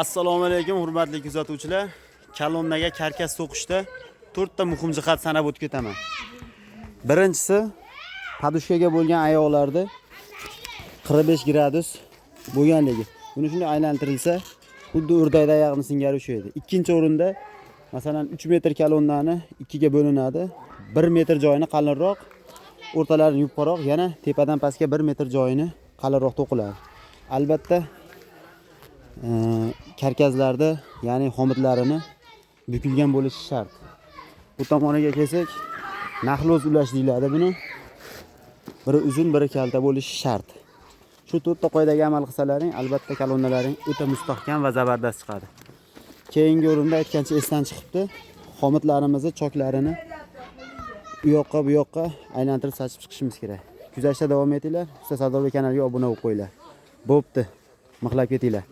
Assalomu alaykum, hurmatli kuzatuvchilar. Kolonnaga karkas to'qishda to'rtta muhim jihat sanab o'tib ketaman. Birinchisi, подушка ga bo'lgan oyoqlarda 45 gradus bo'lganligi. Buni shunday aylantirilsa, xuddi o'rdakda oyog'ini singari ushlaydi. Ikkinchi o'rinda, masalan, 3 metr kolonnani ikkiga bo'linadi. 1 metr joyini qalinroq, o'rtalarini yupqaroq, yana tepadan pastga 1 metr joyini qalinroq to'qiladi. Albatta, karkazlarda, ya'ni xomutlarini bukilgan bo'lishi shart. Bu tomoniga kelsak, нахлёст ulash deyiladi buni. Biri uzun, biri kalta bo'lishi shart. Shu to'rtta qoidaga amal qilsalaring, albatta kolonnalaring o'ta mustahkam va zabardast chiqadi. Keyingi o'rinda aytgancha esdan chiqibdi. Xomutlarimizni choklarini u yoqqa, bu yoqqa aylantirib sachib chiqishimiz kerak. Kuzatishda davom etinglar. Usta Sardorbek kanaliga obuna bo'lib qo'yinglar. Bo'pti. Mixlab ketinglar.